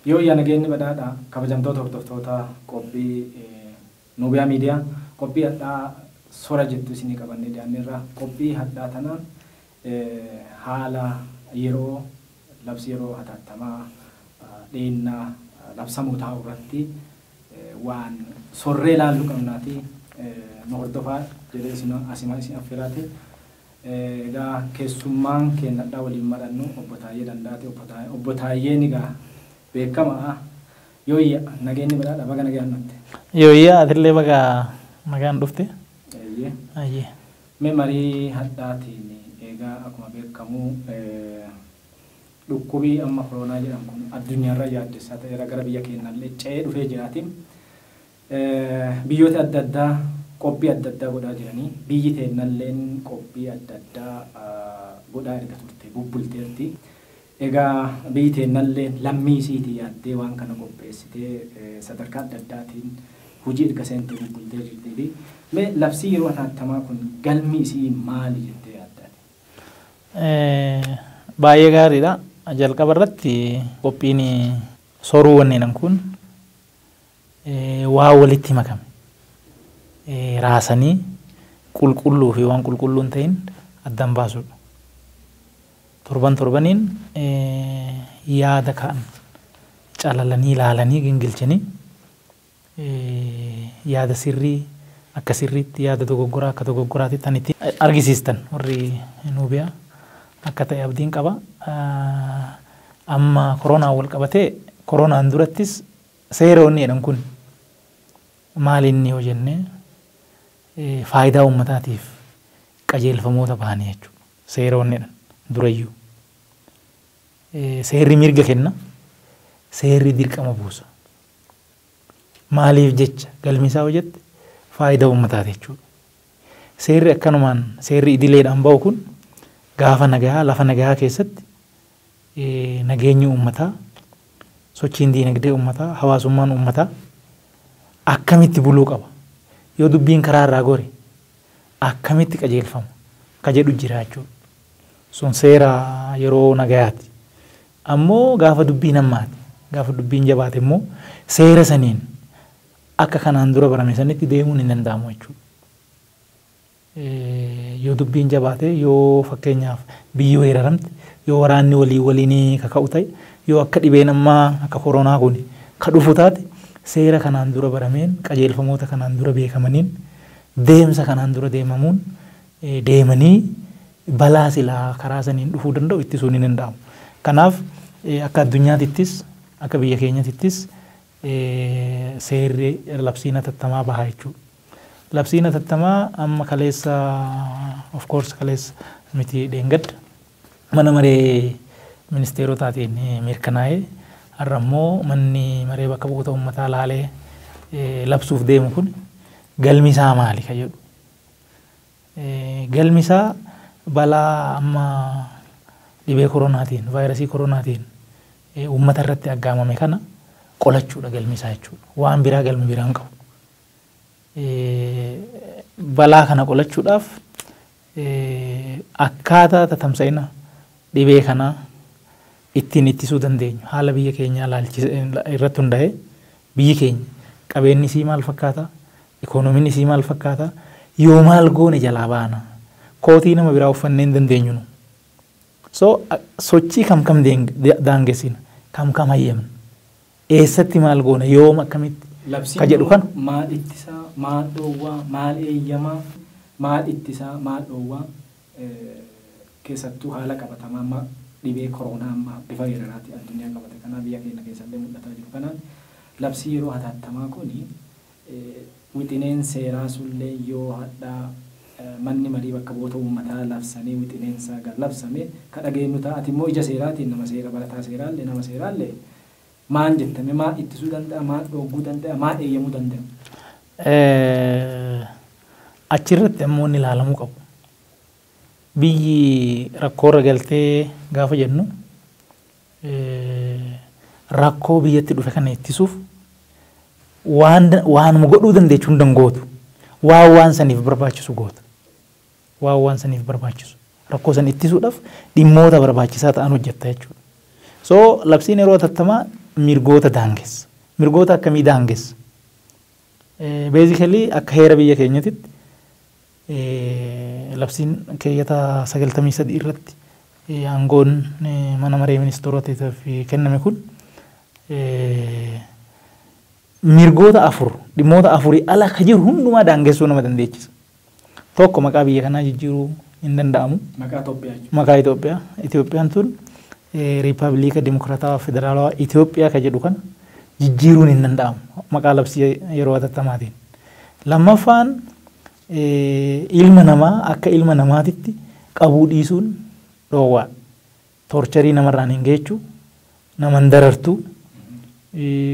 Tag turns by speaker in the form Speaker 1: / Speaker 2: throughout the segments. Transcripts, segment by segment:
Speaker 1: Yoo nageenyi badhaadha kabajamtoota hordoftoota qophii Nuubiyaa Miidiyaa qophii hadhaa sora jettu isinii qabannee dhiyaanneerra. Qophii hadhaa tanaan haala yeroo labsi yeroo hatattamaa dhiinnaa labsamuu taa'u irratti waan sorree ilaallu qabnaati nu hordofaa jedhee isin asuma isin affeeraati. Egaa keessummaan keenyadhaa waliin marannu obbo Taayyee Danda'aati. Obbo Taayyeen egaa beekamaa. Yooyya, nageenyi badhaadha, baga nagaan dhufte.
Speaker 2: Yooyya, atillee baga nagaan dhufte.
Speaker 1: Eeyyee.
Speaker 2: Ayyee.
Speaker 1: Mee marii hadhaatiin egaa akkuma beekamu dhukkubii amma koronaa jedhamu kun addunyaarra yaaddessaa ta'eera, gara biyya keenyallee ce'ee dhufee jiraati. Biyyoota adda addaa qophii adda addaa godhaa jiranii, biyyi teennalleen qophii adda addaa godhaa erga turte bubbulteerti. Egaa biyyi teennallee lammii isiitii yaaddee waan kana qopheessitee sadarkaa adda addaatiin hojii erga seentee bubbultee jirtii. Mee labsii yeroo hatattamaa kun galmi isii maali jettee yaaddaati?
Speaker 2: Baay'ee gaariidha. Jalqaba irratti qophiin soruu wanneen kun waa walitti makame raasanii qulqulluu fi waan qulqulluu hin ta'in addaan baasudha. Torban torbaniin yaada ka'an calalanii ilaalanii gingilchanii yaada sirrii akka sirriitti, yaada dogoggoraa akka dogoggoraatti tan itti argisiistan warri Nuubiyaa akka ta'e abdiin qaba. Amma koronaan wal qabatee, koronaan durattis seera wanni jedhan kun maal inni yoo jenne, faayidaa uummataatiif qajeelfamoota bahanii jechuudha. Seera wanni jedhan durayyuu. Seerri mirga kenna, seerri dirqama buusa. Maaliif jecha galmi isaa hojjette faayidaa uummataati jechuudha. Seerri akkanumaan seerri idileedhaan bahu kun gaafa nagaa, lafa nagaa keessatti nageenyi uummataa, sochiin diinagdee uummataa, hawaasummaan uummataa akkamitti buluu qaba, yoo dubbiin karaa irraa gore akkamitti qajeelfama ka jedhu jira jechuudha. Sun seera yeroo nagayaati. Ammoo gaafa dubbiin hammaate, gaafa dubbiin jabaate immoo seera saniin akka kanaan dura barame sanitti deemuun hin danda'amu jechuudha. Yoo dubbiin jabaate, yoo fakkeenyaaf biyyi weeraramte, yoo waraanni walii waliin kaka'u ta'e, yoo akka dhibeen ammaa akka koronaa kun ka dhufu taate, seera kanaan dura barameen, qajeelfamoota kanaan dura beekamaniin, deemsa kanaan dura deemamuun deemanii balaa silaa karaa saniin dhufuu danda'u ittisuun hin danda'amu. Kanaaf akka addunyaatittis akka biyya keenyatittis seerri labsiin hatattamaa bahaa jechuudha. Labsiin hatattamaa amma kaleessa, of course kaleessa miti, dheengadda mana maree ministeerotaatiin mirkanaa'ee, har'a immoo manni maree bakka bu'oota uummataa laalee labsuuf deemu kun galmi isaa maali ka jedhu. Galmi isaa balaa amma dhibee koronaatiin, vaayirasii koronaatiin uummata irratti aggaamame kana qolachuudha galmi isaa jechuudha. Waan biraa galmi biraa hin qabu. Balaa kana qolachuudhaaf akkaataa tatamsa'ina dhibee kanaa ittiin ittisuu dandeenyu haala biyya keenyaa irratti hundaa'ee, biyyi keenya qabeenyi isii maal fakkaata, ikoonomiin isii maal fakkaata, yoo maal goone jalaa baana, kootii nama biraa uffannee hin dandeenyu nu. So sochii kam kam daangessina, kam kam hayyamna, eessatti maal goona, yoom, akkamitti ka jedhu kana.
Speaker 1: Maal ittisaa, maal dhoowwaa, maal eeyyamaa, maal ittisaa, maal dhoowwaa, keessattuu haala qabatamaa amma dhibee koronaa amma bifa weeraraatiin addunyaa qabate kanaa biyya keenya keessallee mul'ataa jiru kanaan, labsii yeroo hatattamaa kuni wixineen seeraa sullee yoo hadhaa manni marii bakka bu'oota uummataa labsanii wixineen isaa gad labsame ka dhageenyu ta'a. Ati immoo ija seeraatiin nama seera barataa seeraallee nama seeraallee maal jettame? Maal ittisuu danda'a, maal dhoowwuu danda'a, maal eeyyamuu danda'a?
Speaker 2: Achirratti ammoo inni ilaalamuu qabu. Biyyi rakkoorra galtee gaafa jennu, rakkoo biyyatti dhufe kana ittisuuf waan waanuma godhuu dandeechu hunda gootu. Waan waan saniif barbaachisu goota. Waan waan saniif barbaachisu. Rakkoo san ittisuudhaaf dhimmoota barbaachisaa ta'an hojjetta jechuudha. So labsiin yeroo hatattamaa mirgoota daangessa. Mirgoota akkamii daangessa? Basically akka heera biyya keenyatitti labsiin keeyyata 93 irratti aangoon mana maree ministeerotaaf kenname kun mirgoota afur, dhimmoota afurii ala ka jiru hundumaa daangessuu nama dandeechisa. Tokko, maqaa biyya kanaa jijjiiruu hin danda'amu.
Speaker 1: Maqaa Itoophiyaa jechuudha.
Speaker 2: Maqaa Itoophiyaa. Itoophiyaan tun Riippaabilika Dimokiraatawaa Federaalawaa Itoophiyaa ka jedhu kana jijjiiruun hin danda'amu maqaa labsii yeroo hatattamaatiin. Lammaffaan, ilma namaa akka ilma namaatitti qabuu dhiisuun dhoowwaadha. Torture namarraan hin geechuu, nama hin darartuu,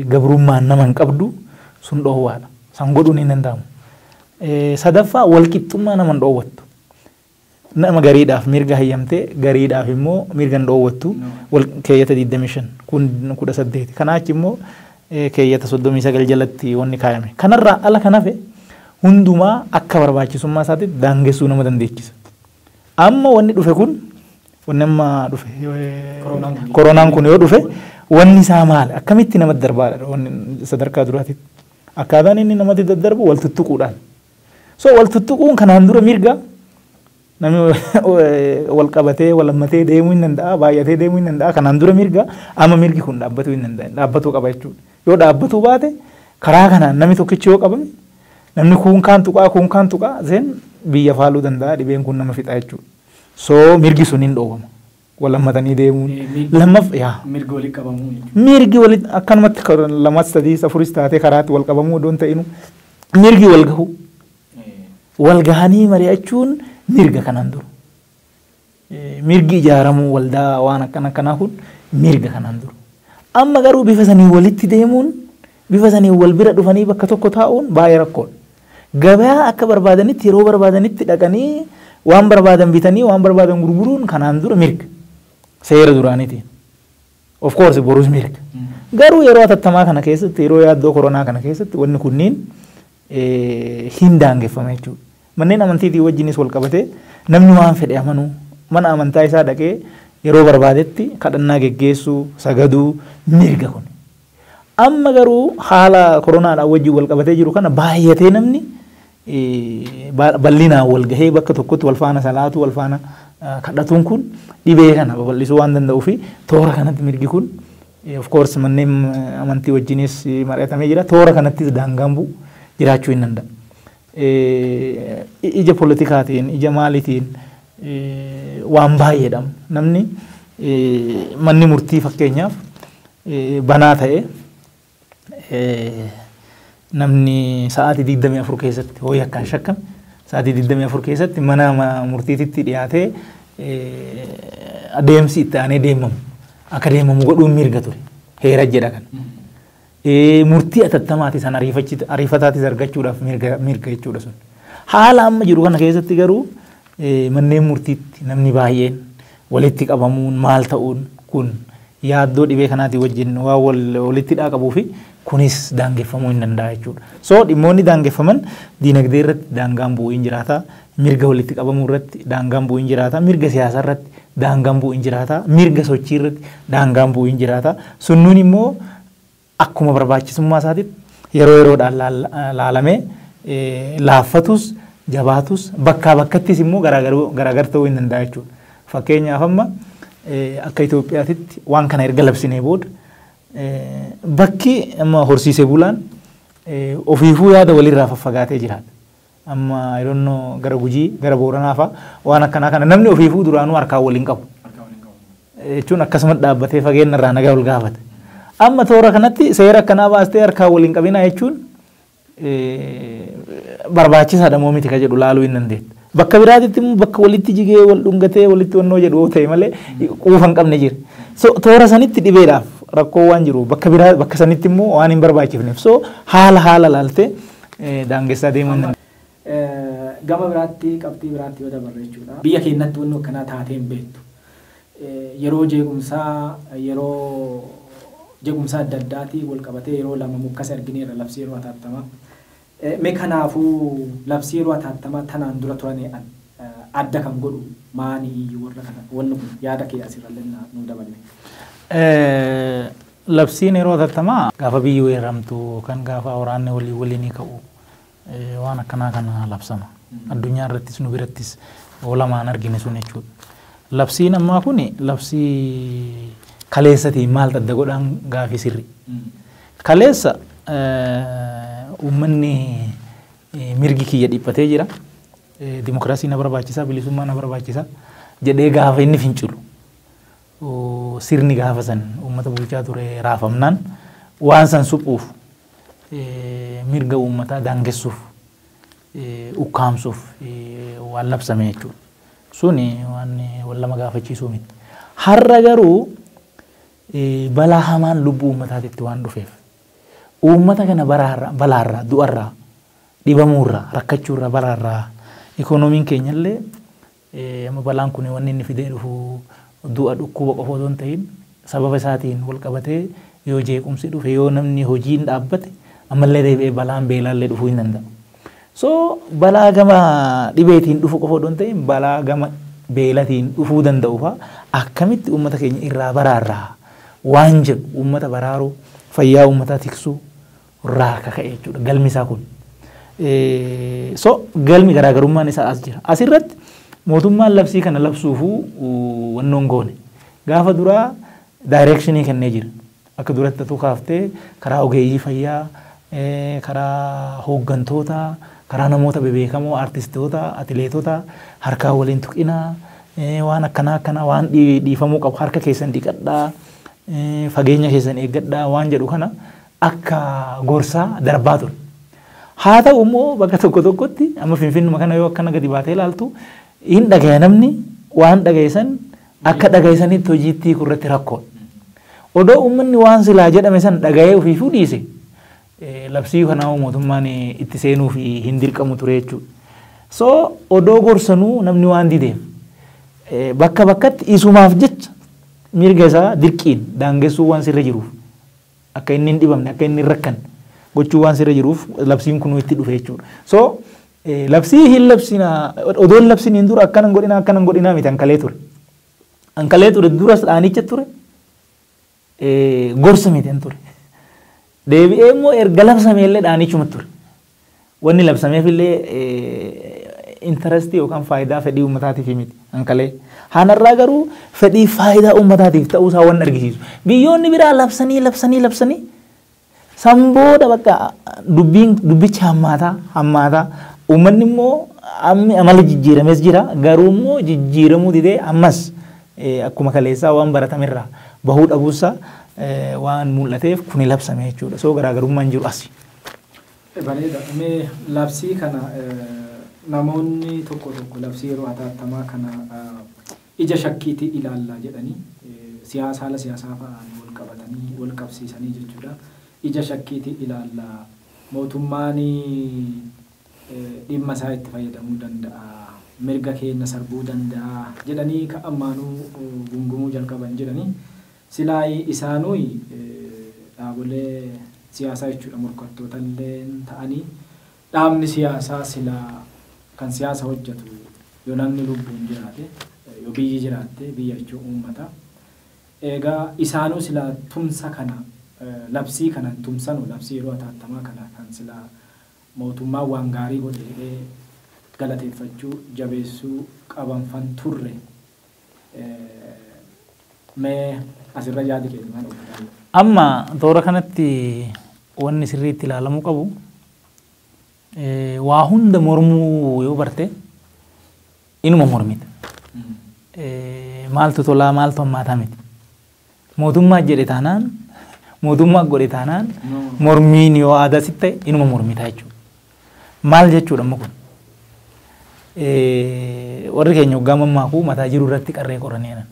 Speaker 2: gabrummaan nama hin qabdu, sun dhoowwaadha. San godhuun hin danda'amu. Sadaffaa, walqixxummaa nama hin dhoowwattu. Nama gariidhaaf mirga hayyamtee gariidhaaf immoo mirga hin dhoowwattu, keeyyata 25 kun 18. Kanaa achi immoo keeyyata 39 jalatti wanni kaayame. Kanarraa ala kan hafe hundumaa akka barbaachisummaa isaatitti daangessuu nama dandeechisa. Amma wanni dhufe kun, wanni amma dhufe, koronaan kun yoo dhufe, wanni isaa maali? Akkamitti namatti darbaadha wanni sadarkaa duraatitti? Akkaataan inni namatti daddarbu wal tuttuquudhaan. So wal tuttuquun kanaan dura mirga, namni wal qabatee wal hammatee deemuu hin danda'a, baay'atee deemuu hin danda'a. Kanaan dura mirga, amma mirgi kun dhaabbatuu hin danda'a, dhaabbatuu qaba jechuudha. Yoo dhaabbatuu baate, karaa kanaan namni tokkichi yoo qabame, namni kuun kaan tuqaa, kuun kaan tuqaa, seen biyya faaluu danda'a, dhibeen kun nama fixa jechuudha. So mirgi sun hin dhoowwama. Wal hammatanii deemuun. Lammaff yaa.
Speaker 1: Mirgi walitti qabamuu jechuudha.
Speaker 2: Mirgi walitti akkanumatti lamas, sadiis, afuris taatee karaatti wal qabamuu odoon ta'inu, mirgi wal gahuu. Wal gahanii mari'achuun mirga kanaan dura. Mirgi ijaaramuu waldaa waan akkana akkanaa kun mirga kanaan dura. Amma garuu bifa sanii walitti deemuun, bifa sanii wal bira dhufanii bakka tokko taa'uun baay'ee rakkoodha. Gabaa akka barbaadanitti yeroo barbaadanitti dhaqanii waan barbaadan bitanii waan barbaadan gurguruun kanaan dura mirga. Seera duraaniitiin. Of course borus mirga. Garuu yeroo hatattamaa kana keessatti, yeroo yaaddoo koronaa kana keessatti, wanni kunniin hin daangeffame jechuudha. Manneen amantiitii wajjinis wal qabatee, namni waan fedhe amanuu, mana amantaa isaa dhaqee yeroo barbaadetti kadhannaa geggeessuu, sagaduu mirga kun. Amma garuu haala koronaadhaan wajjin wal qabatee jiru kana baay'atee namni bal'inaan wal gahee bakka tokkotti wal faana salaatu, wal faana kadhatuun kun dhibee kana babal'isuu waan danda'uu fi toora kanatti mirgi kun, of course manneen amantii wajjinis mari'atamee jira, toora kanattis daangaan bu'u jiraachuu hin danda'a. Ija politikaatiin, ija maaliitiin waan baay'eedha. Namni manni murtii fakkeenyaaf banaa ta'e, namni sa'aatii 24 keessatti hooyi akkaan shakkame sa'aatii 24 keessatti mana murtiititti dhiyaatee adeemsi itti aanee deemamu akka deemamu godhuun mirga ture. Heera jedha kana. Murtii atattamaati san ariifataatis argachuudhaaf mirga jechuudha sun. Haala amma jiru kana keessatti garuu manneen murtiitti namni baay'een walitti qabamuun maal ta'uun kun yaaddoo dhibee kanaatii wajjin waan walitti qabuu fi kunis daangeffamuu hin danda'a jechuudha. So dhimmoonni daangeffaman diinagdee irratti daangaan bu'uu hin jiraata, mirga walitti qabamuu irratti daangaan bu'uu hin jiraata, mirga siyaasaa irratti daangaan bu'uu hin jiraata, mirga sochii irratti daangaan bu'uu hin jiraata. Sunnuun immoo akkuma barbaachisummaa isaatitti yeroo yeroodhaan laalamee laaffatus jabaatus, bakkaa bakkattis immoo garaagar ta'uu hin danda'a jechuudha. Fakkeenyaaf amma akka Itoophiyaatitti waan kana erga labsinee booda, bakki amma horsiisee bulaan ofiifuu yaada walirraa faffagaatee jiraata. Amma yeroo gara Gujii, gara Booranaa fa'a waan akkanaa kana namni ofiifuu duraanuu harkaan waliin qabu. Jechuun akkasuma dhaabbatee fageenya irraa nagaa wal gaafata. Amma toora kanatti seera akkanaa baastee harkaan waliin qabinaa jechuun barbaachisaadha moo miti ka jedhu laaluu hin dandeettu. Bakka biraatitti immoo bakka walitti jigee, wal dhungatee, walitti wannoo jedhu yoo ta'e malee quufa hin qabne jira. So toora sanitti dhibeedhaaf rakkoo waan jiru, bakka biraa bakka sanitti immoo waan hin barbaachifneef, so haala haala laaltee daangessaa deemuu hin danda'u.
Speaker 1: Gama biraatti, qabxii biraatti yoo dabarre jechuudha. Biyya keenyatti wanni akkanaa taatee hin beektu. Yeroo jeequmsaa adda addaatii wal qabatee yeroo lama mukkasa argineerra labsii yeroo hatattamaa. Mee kanaafuu labsii yeroo hatattamaa tanaan dura turan adda kan godhu maani iyyuu warra kana, wanni kun yaada kee asirrallee nu dabalme?
Speaker 2: Labsiin yeroo hatattamaa gaafa biyyi weeraramtu yookaan gaafa waraanni walii waliin ka'u waan akkanaa kana labsama. Addunyaa irrattis nu birattis oolamaan argine sun jechuudha. Labsiin ammaa kun labsii kaleessatiin maal adda godhaan gaafii sirri. Kaleessa uummanni mirgi kiyya dhiphatee jira. Dimokiraasii na barbaachisa, bilisummaa na barbaachisa jedhee gaafa inni fincilu. Sirni gaafa san uummata bulchaa ture raafamnaan waan san suphuuf mirga uummataa daangessuuf ukkaamsuuf waan labsame jechuudha. Suni waan wal lama gaafachiisuu miti. Har'a garuu balaa hamaan lubbuu uummataatitti waan dhufeef uummata kana balaarraa, du'arraa, dhibamuurraa, rakkachuurraa, balaarraa ikoonomiin keenyallee amma balaan kun wanni inni fidee dhufu du'a dhukkuba qofa otoo hin ta'in sababa isaatiin wal qabatee yoo jeequmsi dhufe yoo namni hojiin dhaabbate ammallee deebi'ee balaan beelaallee dhufuu hin danda'u. So balaa gama dhibeetiin dhufu qofa otoo hin ta'in balaa gama beelatiin dhufuu danda'u fa'a akkamitti uummata keenya irraa baraarraa waan jedhu uummata baraaruu fayyaa uummataa tiksuu irraa akka ka'e jechuudha galmi isaa kun. So galmi garaagarummaan isaa as jira. Asirratti mootummaan labsii kana labsuufuu wannoon goone. Gaafa duraa daayireekshinii kennee jira. Akka duratti tatuu kaaftee karaa ogeeyyii fayyaa, karaa hooggantoota, karaa namoota bebeekamoo, artistoota, atileetota harkaa waliin tuqinaa, waan akkanaa akkanaa waan dhiifamuu qabu harka keessan dhiqadhaa, fageenya keessan eeggadhaa waan jedhu kana akka gorsaa darbaa ture. Haa ta'u immoo bakka tokko tokkotti amma Finfinnuma kana yoo akkana gadi baatee ilaaltu hin dhagaya namni waan dhagayesan akka dhagayesanitti hojiitti hiikuu irratti rakkoodha. Odoo uummanni waan silaa jedhame san dhagayee ofiifuu dhiise labsii kanaa mootummaan itti seenuu fi hin dirqamu ture jechuudha. So odoo gorsanuu namni waan dideef bakka bakkatti isumaaf jecha mirga isaa dirqiin daangessuu waan sirra jiruuf akka inni hin dhibamne akka inni hin rakkanne gochuu waan sirra jiruuf labsiin kun itti dhufe jechuudha. So labsii hin labsinaa odoo hin labsiniin dura akkana hin godhinaa akkana hin godhinaa miti ankalee ture. Ankalee ture duras dhaanicha ture gorsa miti hin ture. Deebi'ee immoo erga labsame illee dhaanichuma ture. Wanni labsameef illee intarestii yookaan faayidaa fedhii uummataatiif miti ankalee. Hanarraa garuu fedhii faayidaa uummataatiif ta'uusaa waan argisiisu. Biyyoonni biraa labsanii labsanii labsanii san booda bakka dubbichi hammaataa hammaataa uummanni immoo amala jijjiirames jira garuu immoo jijjiiramuu didee ammas akkuma kaleessaa waan baratamerraa bahuu dhabuusaa waan mul'ateef kuni labsame jechuudha. So garaagarummaan jiru asi.
Speaker 1: Bareeda. Mee labsii kana namoonni tokko tokko labsii yeroo hatattamaa kana ija shakkiitii ilaallaa jedhanii siyaasa haala siyaasaa fa'aan wal qabatanii wal qabsiisanii jechuudha. Ija shakkiitii ilaallaa mootummaan dhimma isaa itti fayyadamuu danda'a, mirga keenya sarbuu danda'a jedhanii ka ammaanuu gungumuu jalqaban jedhanii silaa isaanuu dhaabolee siyaasaa jechuudha morkattoota illee ta'anii dhaabni siyaasaa silaa kan siyaasa hojjetu yoo namni lubbuun jiraate yoo biyyi jiraatte biyya jechuun uummata. Egaa isaanuu silaa tumsa kana labsii kana tumsanu labsii yeroo hatattamaa kana kan silaa mootummaa waan gaarii godhe jedhee galateeffachuu jabeessuu qabanfan turre. Mee asirra yaadi keeti maal obbo?
Speaker 2: Amma toora kanatti wanni sirriitti ilaalamuu qabu waa hunda mormuu yoo barte inuma mormita. Maaltu tolaa maaltu hammaataa miti. Mootummaa jedhe taanaan mootummaa godhe taanaan mormiin yoo aadaa sitti ta'e inuma mormita jechuudha. Maal jechuudha amma kun? Warri keenya hoggaa mammaakuu mataa jiru irratti qarree qoraniiran.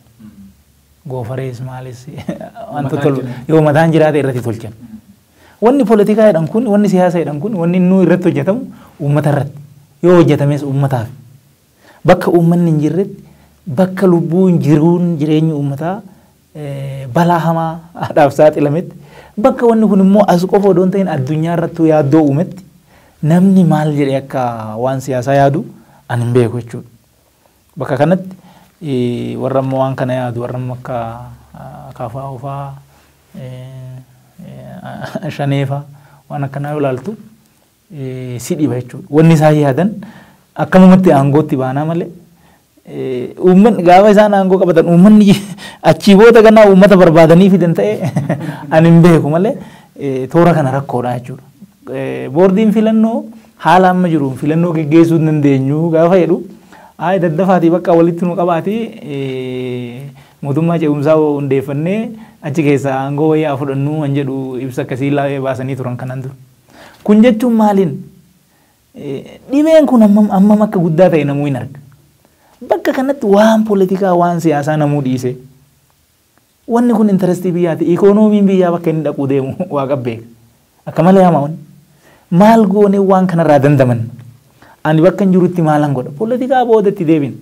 Speaker 2: Goofarees maalis wanta tolu yoo mataan jiraate irratti tolchan. Wanni poolitikaa jedhan kun wanni siyaasa jedhan kun wanni innuu irratti hojjetamu uummata irratti yoo hojjetames uummataaf. Bakka uummanni hin jirretti bakka lubbuun jiruun jireenyi uummataa balaa hamaadhaaf saaxilametti bakka wanni kun immoo as qofa odoo hin ta'in addunyaa irrattuu yaaddoo uumetti namni maal jedhee akka waan siyaasaa yaadu ani hin beeku jechuudha. Bakka kanatti warra ammoo waan kana yaadu warra ammoo akka KFO fa'aa shaneefaa waan akkanaa yoo ilaaltu si dhiba jechuudha. Wanni isaan yaadan akkamumatti aangootti baanaa malee uummanni gaafa isaan aangoo qabatan uummanni achii booda ganaa uummata barbaadanii fidan ta'e ani hin beeku malee toora kana rakkoodha jechuudha. Boordiin filannoo haala amma jiruun filannoo geggeessuu hin dandeenyu gaafa jedhu ayi daddafaatii bakka walitti nu qabaatii mootummaa ce'umsaa hundeeffannee achi keessaa aangoo wayyaa fudhannuu kan jedhu ibsa akkasii baasanii turan kanan dura. Kun jechuun maaliin dhibeen kun hammam akka guddaa ta'e namuu hin arga. Bakka kanatti waan poolitikaa waan siyaasaa namuu dhiise. Wanni kun intarestii biyyaati. Ikoonomiin biyyaa bakka inni dhaquu deemu waaqa beeka. Akka malee hamaa wanni. Maal goonee waan kanarraa dandaman? Ani bakka hin jirutti maalan godha? Poolitikaa boodatti deebin.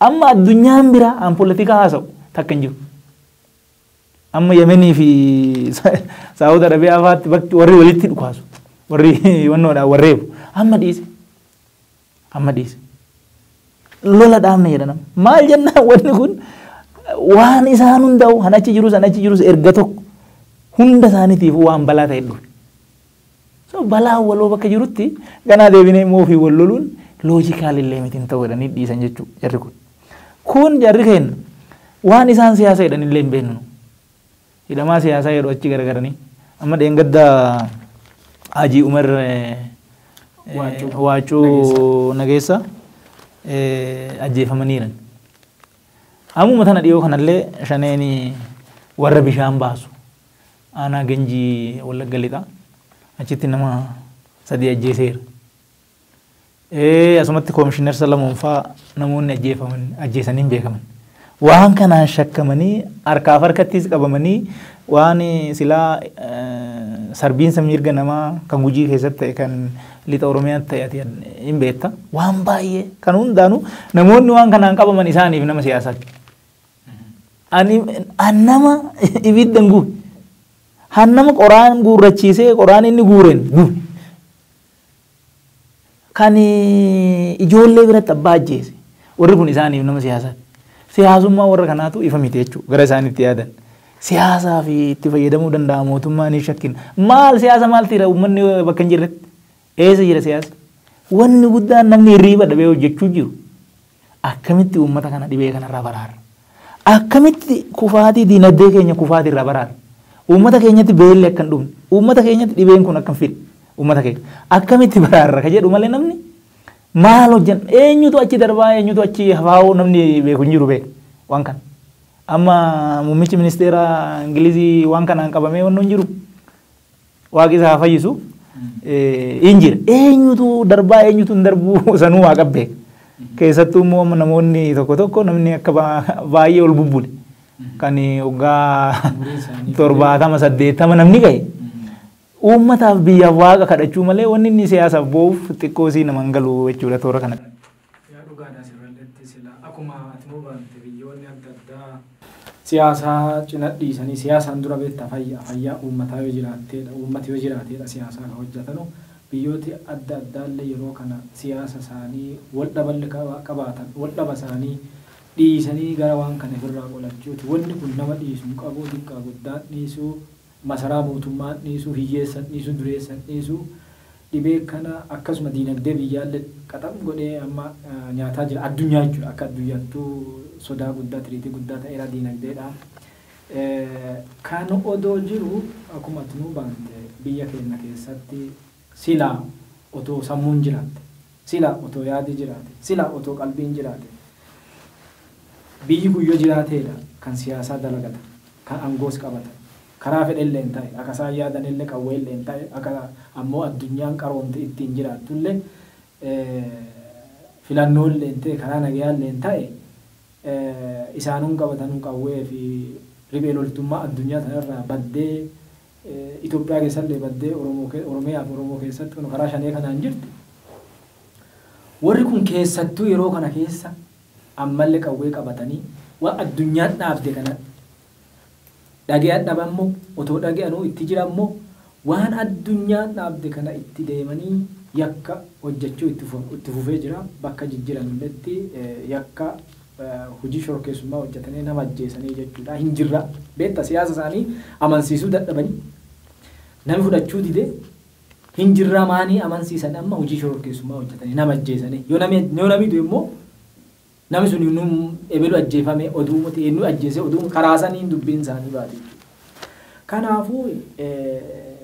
Speaker 2: Amma addunyaan biraa an poolitikaa haasa'u takka hin jiru. Amma Yemenii fi Saawud Arabiyaa fa'aatti bakki warri walitti dhukaasu. Warri wannoodhaan warreebu. Amma dhiise. Amma dhiise. Lola dhaabne jedha nama. Maal jennaan wanni kun waan isaan hundaa'u han achi jirus han achi jirus erga tokko hunda isaaniitiif waan balaa ta'e dhufe. So balaa waloo bakka jirutti ganaa deebinee immoo ofii wal loluun loojikaal illee miti hin ta'u jedhanii dhiisan jechuudha jarri kun. Kun jarri keenya waan isaan siyaasa jedhan illee hin beeknu. Hidhamaa siyaasaa jedhu achi garagaranii. Amma dheengadda Hajii Umar Waacuu Nageessa ajjeefamaniiran. Ammuma tana dhiyoo kanallee shaneen warra bishaan baasu aanaa Ganjii Wallagga lixaa achitti nama 3 ajjeeseera. Asumatti Koomishinar Salamoon fa'aa namoonni ajjeefaman ajjeesanii hin beekaman. Waan kanaan shakkamanii harkaaf harkattis qabamanii waan silaa sarbiinsa mirga namaa kan Gujii keessatti ta'e kan lixa Oromiyaatti ta'e ati hin beekta. Waan baay'ee kan hundaanuu namoonni waan kanaan qabaman isaaniif nama siyaasaati. Ani nama ibidda hin guure. Han nama qoraan guurrachiisee qoraan inni guureen guure. Kan ijoollee biratti abbaa ajjeese. Warri kun isaaniif nama siyaasaati. Siyaasummaa warra kanaatu ifa miti jechuudha gara isaaniitti yaadan. Siyaasaa fi itti fayyadamuu danda'a mootummaan hin shakkin. Maal siyaasa maal tira uummanni bakka hin jirretti? Eessa jira siyaasa? Wanni guddaan namni hirriiba dhabee hojjechuu jiru. Akkamitti uummata kana dhibee kanarraa baraara? Akkamitti kufaatii diinagdee keenya kufaatii irraa baraara? Uummata keenyatti beelli akka hin dhumne, uummata keenyatti dhibeen kun akka hin fidne, uummata keenya akkamitti baraarra ka jedhu malee namni maal hojjan eenyutu achi darbaa eenyutu achi hafaa'uu namni beeku hin jiru beeka waan kana. Amma muummichi ministeera Ingilizii waan kanaan qabamee wanni hin jiru. Waaqi isaa haa fayyisu. Hin jira. Eenyutu darbaa eenyutu hin darbuu sanuu waaqa beeka. Keessattuu immoo amma namoonni tokko tokko namni akka baay'ee ol bubbule. Kan waggaa 70 80 namni gahe. Uummataaf biyyaaf waaqa kadhachuu malee wanni inni siyaasaaf boo'uuf xiqqoo isii nama hin galu jechuudha toora kana.
Speaker 1: Yaa dhugaadha asirratti sila akkuma ati nuu baante biyyoonni adda addaa siyaasaa cina dhiisanii siyaasaan dura beektaa fayyaa uummataa yoo jiraatteedha uummati yoo jiraateedha siyaasaa kan hojjetanu biyyooti adda addaallee yeroo kana siyaasa isaanii wal dhaballi qabaatan wal dhaba isaanii dhiisanii gara waan kana ofirraa qolachuuti. Wanni kun nama dhiisu hin qabu xiqqaa guddaan dhiisuu masaraa mootummaan dhiisuu hiyyeessan dhiisuu dureessan dhiisuu dhibee kana akkasuma diinagdee biyyaallee qaxam godhee amma nyaataa jira addunyaa jechuudha akka addunyaattuu sodaa guddaa tiriitii guddaa ta'eera diinagdeedha. Kan odoo jiru akkuma ati nuu baante biyya keenya keessatti silaa otoo sammuun jiraatte silaa otoo yaadi jiraate silaa otoo qalbiin jiraate biyyi kun yoo jiraateedha kan siyaasaa dalagata kan aangoos qabata. Karaa fedhellee hin ta'e akka isaan yaadanillee qawweellee hin ta'e akka ammoo addunyaan qaroomte ittiin jiraattullee filannoollee hin ta'e karaa nagayaallee hin ta'e isaanuun qabatanuu qawwee fi riphee loltummaa addunyaa sanarraa baddee Itoophiyaa keessallee baddee Oromiyaa fi Oromoo keessatti kun karaa shanee kanaan jirti. Warri kun keessattuu yeroo kana keessa ammallee qawwee qabatanii waan addunyaan dhaabde kana dhaga'an dhabammoo otoo dhaga'anuu itti jirammoo waan addunyaan dhaabde kana itti deemanii yakka hojjechuu itti fufee jira bakka jijjiiramilletti yakka hojii shororkeessummaa hojjetanii nama ajjeesanii jechuudha hin jirra. Beektaa siyaasa isaanii amansiisuu dadhabanii namni fudhachuu dide hin jirra maanii amansiisan amma hojii shororkeessummaa hojjetanii nama ajjeesanii yoo namni du'e immoo namni sun nu ebelu ajjeefame oduu miti eenyu ajjeese oduu karaa saniin dubbiin isaanii baate jechuudha. Kanaafuu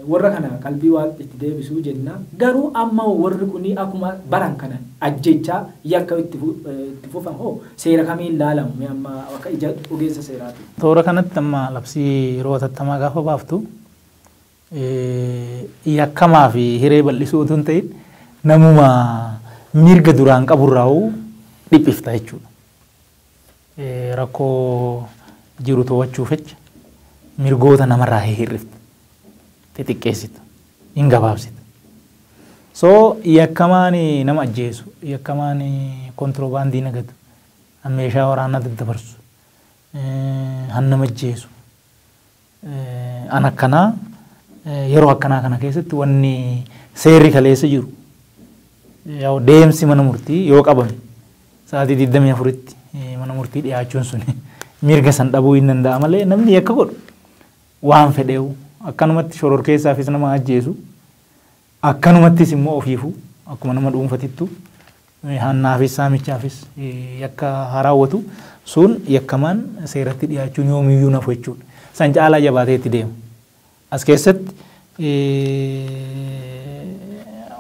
Speaker 1: warra kana qalbii waan itti deebisuu jenna. Garuu amma warri kun akkuma baran kana ajjechaa yakka itti fufan hoo seera kamiin ilaalamu amma akka ija ogeessa seeraati.
Speaker 2: Toora kanatti amma labsii yeroo hatattamaa gaafa baaftu yakkamaa fi hiree bal'isuu otoo hin ta'in namuma mirga duraan qaburraa dhiphifta jechuudha. Rakkoo jiru to'achuuf jecha mirgoota namarraa hir'ifta. Xixiqqeessita. Hin gabaabsita. So yakkamaan nama ajjeesu, yakkamaan kontiroobaandii nagatu, meeshaa waraanaa daddabarsu, han nama ajjeesu. An akkanaa yeroo akkanaa kana keessatti wanni seerri kaleessa jiru deemsi mana murtii yoo qabame sa'aatii 24tti mana murtii dhiyaachuun sun mirga san dhabuu hin danda'a malee namni yakka godhu waan fedheewu akkanumatti shororkeessaafis nama ajjeesu akkanumattis immoo ofiifu akkuma nama dhuunfatittu hannaafis saamichaafis yakka raawwatu sun yakkamaan seeratti dhiyaachuun yoomiyyuu nafu jechuudha. San caalaa jabaatee itti deema. As keessatti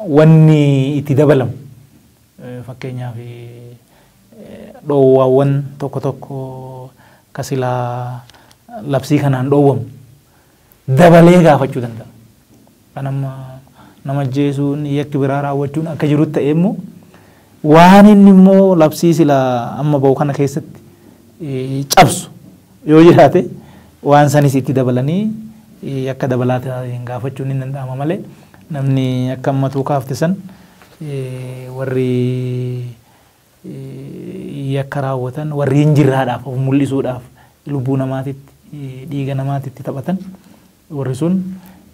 Speaker 2: wanni itti dabalamu fakkeenyaaf dhoowwaawwan tokko tokko kasilaa labsii kanaan dhoowwamu dabalee gaafachuu danda'a. Kan amma nama ajjeesuun yakki biraa raawwachuun akka jirutti ta'e immoo waan inni immoo labsii silaa amma ba'u kana keessatti cabsu yoo jiraate waan sanis itti dabalanii yakka dabalaa gaafachuun hin danda'ama malee namni akka ammatuu kaafte san warri yakka raawwatan warri hin jirraadhaaf of mul'isuudhaaf lubbuu namaatitti dhiiga namaatitti taphatan warri sun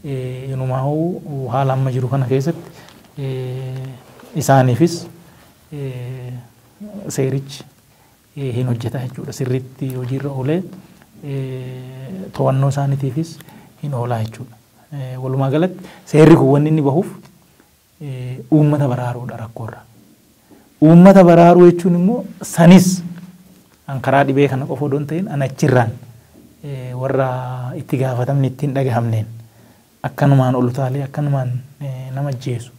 Speaker 2: inumaa'uu haala amma jiru kana keessatti isaaniifis seerichi hin hojjeta jechuudha. Sirriitti hojiirra oolee to'annoo isaaniitiifis hin oolaa jechuudha. Walumaa galatti seerri kun wanni inni bahuuf uummata baraaruudha rakkoorra. Uummata baraaruu jechuun immoo sanis an karaa dhibee kana qofa odoo hin ta'in an achirraan warra itti gaafatamni ittiin dhagahamneen akkanumaan ol utaalee akkanumaan nama ajjeesu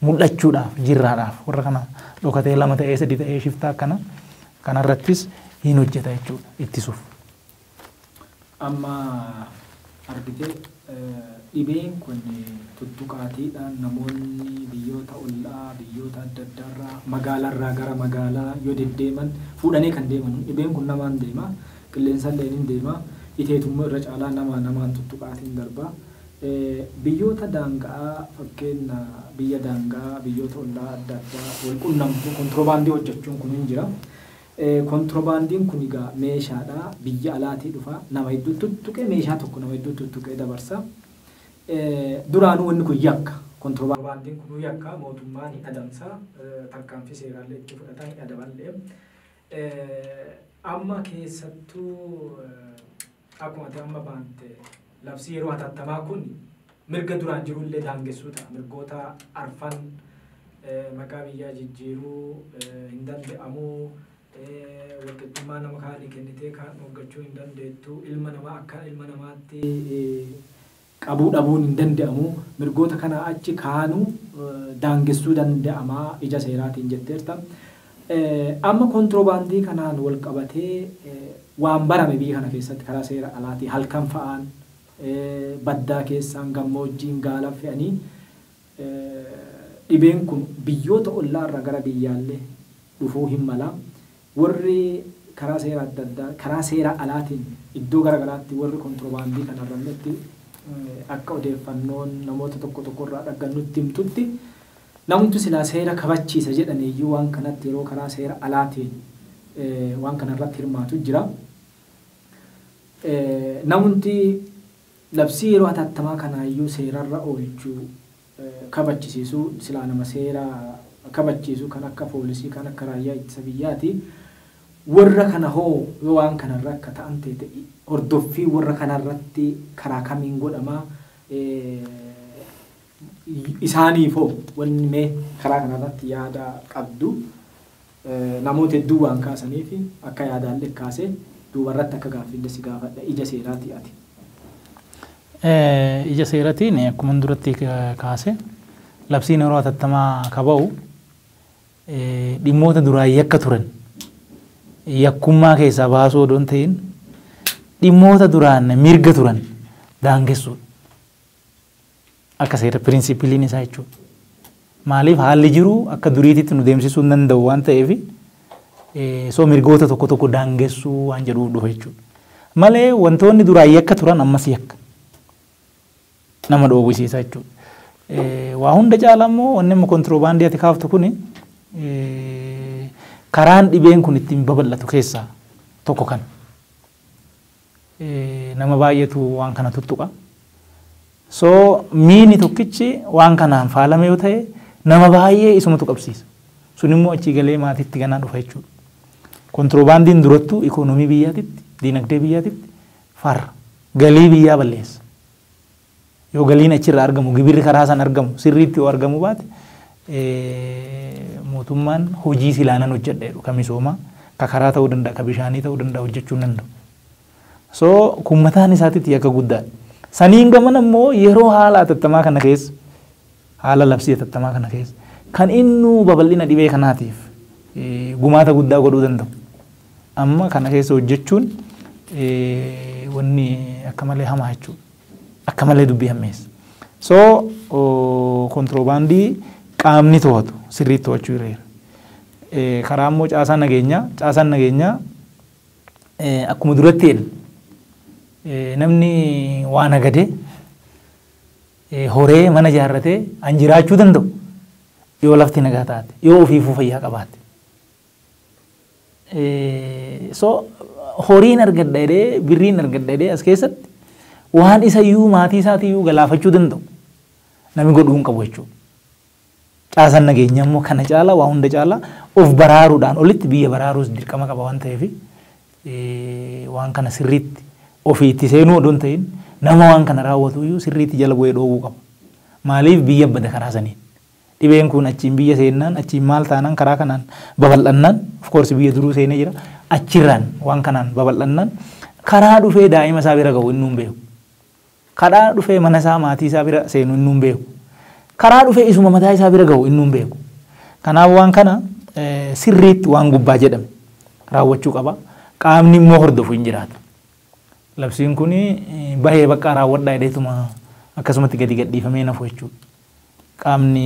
Speaker 2: mul'achuudhaaf jirraadhaaf warra kana dhokatee lama ta'ee sadi ta'ee shiftaa akkana kanarrattis hin hojjeta jechuudha ittisuuf.
Speaker 1: Amma argitee dhibeen kun tuttuqaatiidhaan namoonni biyyoota ollaa biyyoota adda addaarraa magaalaarraa gara magaalaa yoo deddeeman fuudhanii kan deeman dhibeen kun namaan deema qilleensallee ni deema iteetummoo irra caalaa nama namaan tuttuqaatiin darba. Biyyoota daangaa fakkeenya biyya daangaa biyyoota ollaa adda addaa wal qunnamtu kontiroobaandii hojjechuun kun hin jira. Kontiroobaandiin kun egaa meeshaadha biyya alaatii dhufa nama hedduu tuttuqee meeshaa tokko nama hedduu tuttuqee dabarsa. Duraanuu wanni kun yakka kontiroobaandiin kun yakka mootummaan hin adamsa tarkaanfii seeraallee itti fudhata hin adaballee. Amma keessattuu akkuma ati amma baante labsii yeroo hatattamaa kun mirga duraan jirullee daangessuu ta'a. Mirgoota arfan maqaa biyyaa jijjiiruu hin danda'amu. Walqixxummaa nama kaanii kennitee kaan dhoggachuu hin dandeettu. Ilma namaa akka ilma namaatti qabuu dhabuun hin danda'amu. Mirgoota kana achi kaanuu daangessuu danda'amaa ija seeraatiin jetteerta. Amma kontiroobaandii kanaan wal qabatee waan barame biyya kana keessatti karaa seera alaatii halkan fa'aan baddaa keessaan gammoojjiin gaala fe'anii dhibeen kun biyyoota ollaarraa gara biyyaallee dhufuu hin mala. Warri karaa seera adda addaa karaa seera alaatiin iddoo garagaraatti warri kontiroobaandii kanarratti akka odeeffannoon namoota tokko tokkorraa dhaggannutti himtutti namtu silaa seera kabachiisa jedhaniiyyuu waan kanatti yeroo karaa seera alaatiin waan kanarratti hirmaatu jira. Namni labsii yeroo hatattamaa kanaayyuu seerarra oolchuu kabachisiisuu silaa nama seera kabachiisu kan akka poolisii kan akka raayyaa ittisa biyyaati. Warra kana hoo yoo waan kanarra akka ta'an ta'e hordoffii warra kanarratti karaa kamiin godhamaa isaaniif hoo wanni mee karaa kanarratti yaada qabdu namoota hedduu waan kaasaniif akka yaadaallee kaasee duubarratti akka gaaffiillee si gaafadha ija seeraati ati.
Speaker 2: Ija seeratiin akkuma duratti kaase labsiin yeroo hatattamaa kaba'u dhimmoota duraan yakka turan yakkummaa keessaa baasuu odoo hin ta'in dhimmoota duraan mirga turan daangessuudha. Akka seera pirinsipiliin isaa jechuudha. Maaliif haalli jiru akka duriititti nu deemsisuu hin danda'u waan ta'eef soo mirgoota tokko tokko daangessuu waan jedhuuf dhufa jechuudha. Malee wantoonni duraan yakka turan ammas yakka nama dhoowwisiisa jechuudha. Waa hunda caala immoo wanni amma kontiroobaandii ati kaaftu kuni karaan dhibeen kun ittiin babal'atu keessaa tokko kana. Nama baay'eetu waan kana tuttuqa. So miini tokkichi waan kanaan faalame yoo ta'e nama baay'ee isumatu qabsiisa. Sun immoo achii galee maatiitti ganaa dhufa jechuudha. Kontiroobaandiin durattuu ikoonoomii biyyaatitti, diinagdee biyyaatitti farra. Galii biyyaa balleessa. Yoo galiin achirraa argamu, gibirri karaa san argamu, sirriitti yoo argamu baate mootummaan hojii silaanan hojjedha jedhu ka misoomaa, ka karaa ta'uu danda'a, ka bishaanii ta'uu danda'a hojjechuu hin danda'u. So kun mataan isaatitti yakka guddaadha. Saniin gaman ammoo yeroo haala hatattamaa kana keessa, haala labsii hatattamaa kana keessa kan innuu babal'ina dhibee kanaatiif gumaata guddaa godhuu danda'u. Amma kana keessa hojjechuun wanni akka malee hamaa jechuudha. Akka malee dubbii hammeessa. So kontiroobaandii qaamni to'atu sirriitti to'achuu irra jira. Karaa immoo caasaan nageenyaa akkuma duratti jedhu namni waan agadee horee mana ijaarratee an jiraachuu danda'u yoo lafti nagaa taate yoo ofiifuu fayyaa qabaate. So horiin argadha jedhee birriin argadha jedhee as keessatti waan isa iyyuu maatii isaatiiyyuu galaafachuu danda'u namni godhuu hin qabu jechuudha. Caasaan nageenyaa immoo kana caalaa waa hunda caalaa of baraaruudhaan olitti biyya baraaruus dirqama qaba waan ta'eef waan kana sirriitti ofii itti seenuu odoo hin ta'in nama waan kana raawwatu iyyuu sirriitti jala bu'ee dhoowwuu qaba. Maaliif biyya bada karaa saniin? Dhibeen kun achiin biyya seennaan achiin maal taanaan karaa kanaan babal'annaan of course biyya duruu seenee jira achirraan waan kanaan babal'annaan karaa dhufee daa'ima isaa bira ga'u inni hin beeku. Karaa dhufee mana isaa maatii isaa bira seenu inni hin beeku. Karaa dhufee isuma mataa isaa bira ga'u inni hin beeku. Kanaaf waan kana sirriitti waan gubbaa jedhame raawwachuu qaba. Qaamni immoo hordofu hin jiraatu. Labsiin kun bahee bakka raawwadhaa jedheetuma akkasumatti gadi gadhiifamee nafu jechuudha. Qaamni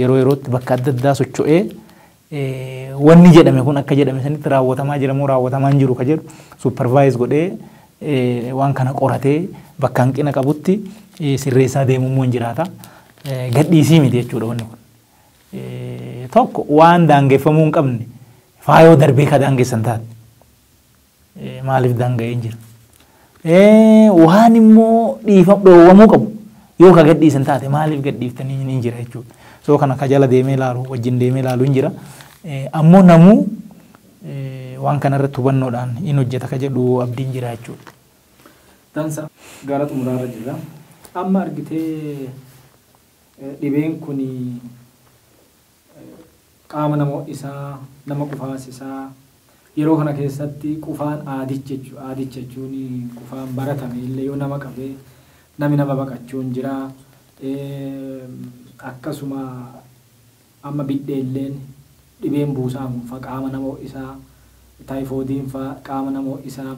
Speaker 2: yeroo yerootti bakka adda addaa socho'ee wanni jedhame kun akka jedhame sanitti raawwatamaa jira moo raawwatamaa hin jiru ka jedhu supervise godhee waan kana qoratee bakka hanqina qabutti sirreessaa deemuu immoo hin jiraata. Gadhiisii miti jechuudha wanni kun. Tokko waan daangeffamuu hin qabne faayoo darbee ka daangessan taate maaliif daanga'ee hin jiru. Waan immoo dhoowwamuu qabu yoo ka gadhiisan taate maaliif gadhiiftanii hin jira jechuudha. So kana ka jala deemee ilaalu wajjin deemee ilaalu hin jira. Ammoo namuu waan kanarratti hubannoodhaan hin hojjeta ka jedhu abdiin jira jechuudha.
Speaker 1: Dansa gara xumuraarra jirra. Amma argitee dhibeen kun qaama nama isaa nama qufaasisaa yeroo kana keessatti qufaan aadicha jechuudha. Aadicha jechuun qufaan baratame illee yoo nama qabee namni nama baqachuun jira. Akkasuma amma biddeelleen dhibeen buusaa kun fa qaama nama isaa taayifoodiin fa qaama nama isaa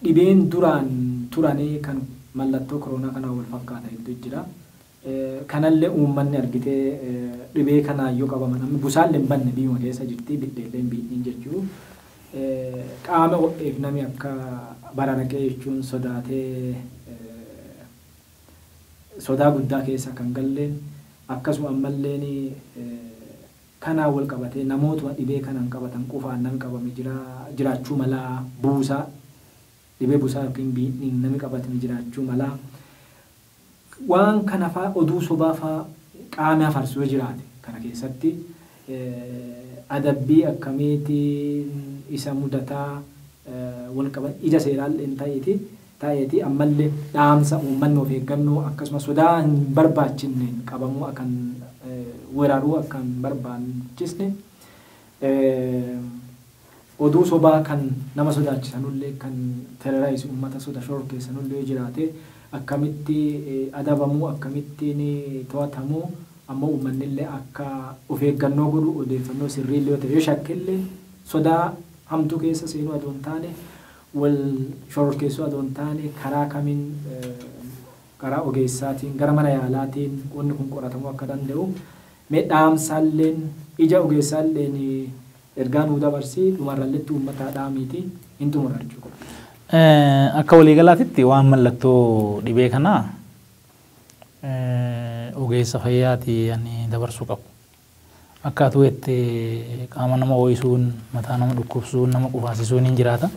Speaker 1: dhibeen duraan turanii kan mallattoo koronaa kanaan wal fakkaata hedduu jira. Kanallee uummanni argitee dhibee kanaan yoo qabaman amma busaallee hin banne biyyuma keessa jirti biddeellee hin biidhiin jechuu. Qaama ho'eef namni akka bararaqee jechuun sodaatee sodaa guddaa keessa kan galleen akkasuma ammalleen kanaan wal qabatee namootuma dhibee kanaan qabatan qufaan namni qabame jiraachuu malaa buusaa dhibee buusaa yookiin biidhiin namni qabatame jiraachuu malaa waan kana faa oduu sobaa faa qaama afarsuu jiraate kana keessatti Adabbii akkamiitiin isa mudataa wal qaban ija seeraan ta'eeti ammallee dhaamsa uummanni of eeggannoo akkasumas sodaa hin barbaachisneen qabamuu akkan weeraruu akka hin barbaachisne oduu sobaa kan nama sodaachisanullee kan terrorize uummata soda shororkeessanullee jiraate akkamitti adabamuu akkamittiin to'atamuu ammoo uummanni akka of eeggannoo godhu odeeffannoo sirriillee yoo ta'e yoo shakkillee sodaa hamtuu keessa seenuu adoo hin taane wal shororkeessuu adoo hin taane karaa kamiin karaa ogeessaatiin gara mana yaalaatiin wanni kun qoratamuu akka danda'u mee dhaamsaalleen ija ogeessaalleen ergaa nuu dabarsii dhumarralletti uummataa dhaamiiti hin xumura jechuudha.
Speaker 2: Akka waliigalaatitti waan mallattoo dhibee kanaa ogeessa fayyaati ani dabarsuu qabu. Akka atu jette qaama nama ho'isuun, mataa nama dhukkubsuun, nama qufaasisuun hin jiraata.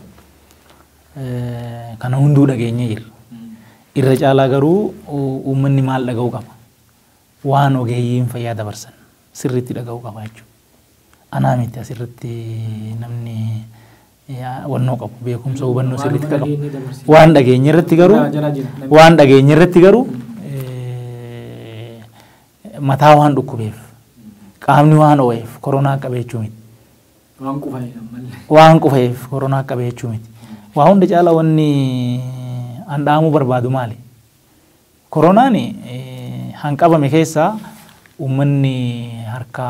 Speaker 2: Kana hunduu dhageenyee jirra. Irra caalaa garuu uummanni maal dhaga'uu qaba? Waan ogeeyyiin fayyaa dabarsan sirriitti dhaga'uu qaba jechuudha. Anaa miti asirratti namni wannoo qabu beekumsa hubannoo sirriitti qabu. Waan dhageenye irratti garuu waan dhageenye irratti garuu mataa waan dhukkubeef qaamni waan ho'eef koronaa qabee jechuu miti. Waan qufa'eef koronaa qabee jechuu miti. Waa hunda caala wanni an dhaamuu barbaadu maali? Koronaan hanqabame keessaa uummanni harka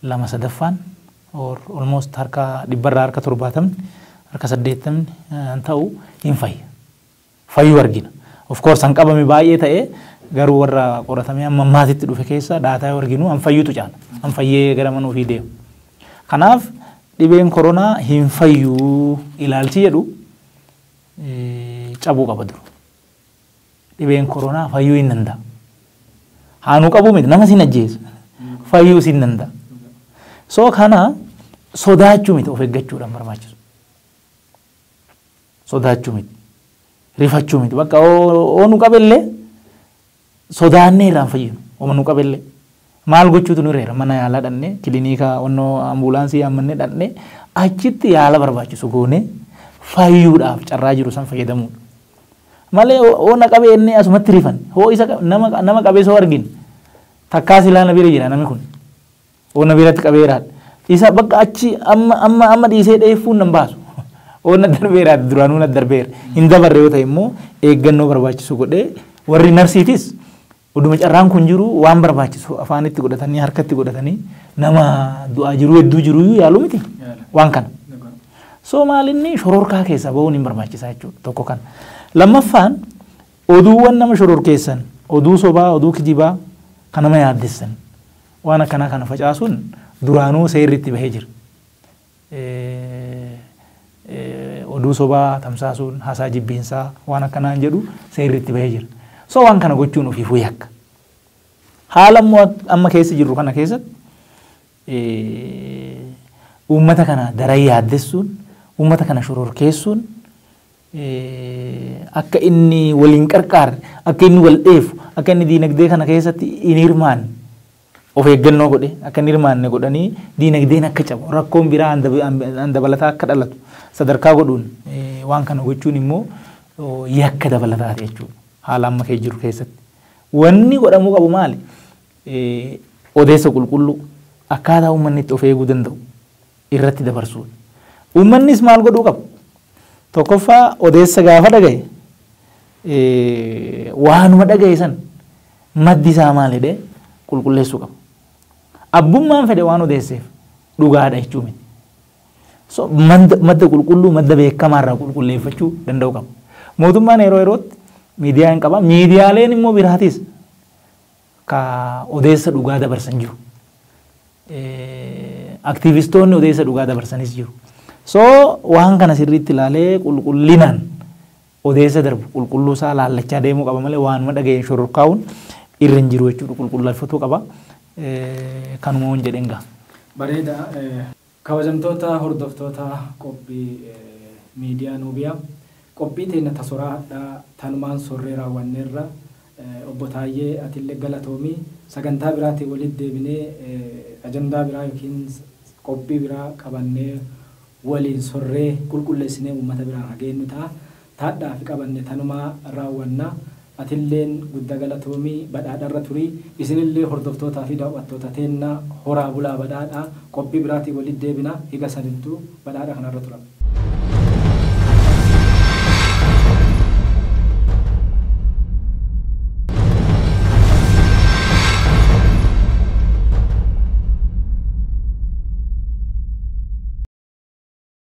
Speaker 2: 2/3 or almost harka 100 harka 70 harka 80 ta'u hin fayya. Fayyuu argina. Of course hanqabame baay'ee ta'e garuu warra qoratamee amma maatitti dhufe keessa daataa yoo arginu han fayyutu caala. Han fayyee gara mana ofii deemu. Kanaaf dhibeen koronaa hin fayyuu ilaalchi jedhu cabuu qaba duru. Dhibeen koronaa fayyuu hin danda'a. Haanuu qabuu miti nama sin ajjeesu. Fayyuu sin danda'a. So kana sodaachuu miti of eeggachuudhaan barbaachisu. Sodaachuu miti. Rifachuu miti. Bakka oo nu qabellee sodaannee irraan fayyinu. Ooma nu qabellee. Maal gochuutu nu reera mana yaalaa dhannee kilinika onnoo ambulaansii yaammannee dhannee achitti yaala barbaachisu goonee fayyuudhaaf carraa jiru san fayyadamuudha. Malee oo na qabee inni asumatti rifan hoo isa nama qabee soo argin takkaa silaa na bira jira namni kun oo na biratti qabeeraadha. Isa bakka achi amma amma amma dhiisee dheeffuun nan baasu. Oo na darbeeraadha duraanuu na darbeera. Hin dabarre yoo ta'e immoo eeggannoo barbaachisu godhee warri narsiitis oduma carraan kun jiru waan barbaachisu afaanitti godhatanii harkatti godhatanii nama du'aa jiru hedduu jiru yaalu miti waan kana. So maalinni shororkaa keessaa ba'uun hin barbaachisaa jechuudha tokko kana. Lammaffaan oduuwwan nama shororkeessan oduu sobaa oduu kijibaa kan nama yaaddessan waan akkanaa kana facaasuun duraanuu seerri itti bahee jira. Oduu sobaa tamsaasuun haasaa jibbiinsaa waan akkanaan jedhu seerri itti bahee jira. So waan kana gochuun ofiifuu yakka. Haala immoo amma keessa jirru kana keessatti uummata kana daran yaaddessuun uummata kana shororkeessuun akka inni waliin qarqaarre akka inni wal dheefu akka inni diinagdee kana keessatti hin hirmaanne of eeggannoo godhe akka inni hirmaanne godhanii diinagdeen akka cabu rakkoon biraa an dabalataa akka dhalatu sadarkaa godhuun waan kana gochuun immoo yakka dabalataa jechuudha. Haala amma kee jiru keessatti. Wanni godhamuu qabu maali? Odeessa qulqulluu akkaataa uummanni itti of eeguu danda'u irratti dabarsuudha. Uummannis maal godhuu qabu? Tokkoffaa odeessa gaafa dhagaye waanuma dhagaye san maddi isaa maal jedhee qulqulleessuu qaba. Abbummaan fedhe waan odeesseef dhugaadha jechuu miti. So madda qulqulluu madda beekamaarraa qulqulleeffachuu danda'u qaba. Mootummaan yeroo yerootti miidiyaa hin qaba. Miidiyaaleen immoo biraatis ka odeessa dhugaa dabarsan jiru. Aktiivistoonni odeessa dhugaa dabarsanis jiru. So waan kana sirriitti ilaalee qulqullinaan odeessa darbu qulqulluu isaa laallachaa deemuu qaba malee waanuma dhaga'een shororkaa'uun irra hin jiru jechuudha qulqulleeffatuu qaba. Kanuma waan jedheen ga'a.
Speaker 1: Bareeda kabajamtoota hordoftoota qophii miidiyaa Nuubiyaa qophii teenya tasoraa hadhaa tanumaan sorree raawwanneerra obbo Taayyee atillee galatoomii Sagantaa biraatiin walitti deebinee ajandaa biraa yookiin qophii biraa qabannee waliin sorree qulqulleessinee uummata biraan hageenyu ta'a. Taadhaa fi qabanne tanumaa raawwannaa. Atilleen guddaa galatoomii badhaadharra turii. Isinillee hordoftootaa fi daawwattoota teennaa horaa bulaa badhaadhaa qophii biraatiin walitti deebina. Higa sanittuu badhaadha kanarra tura.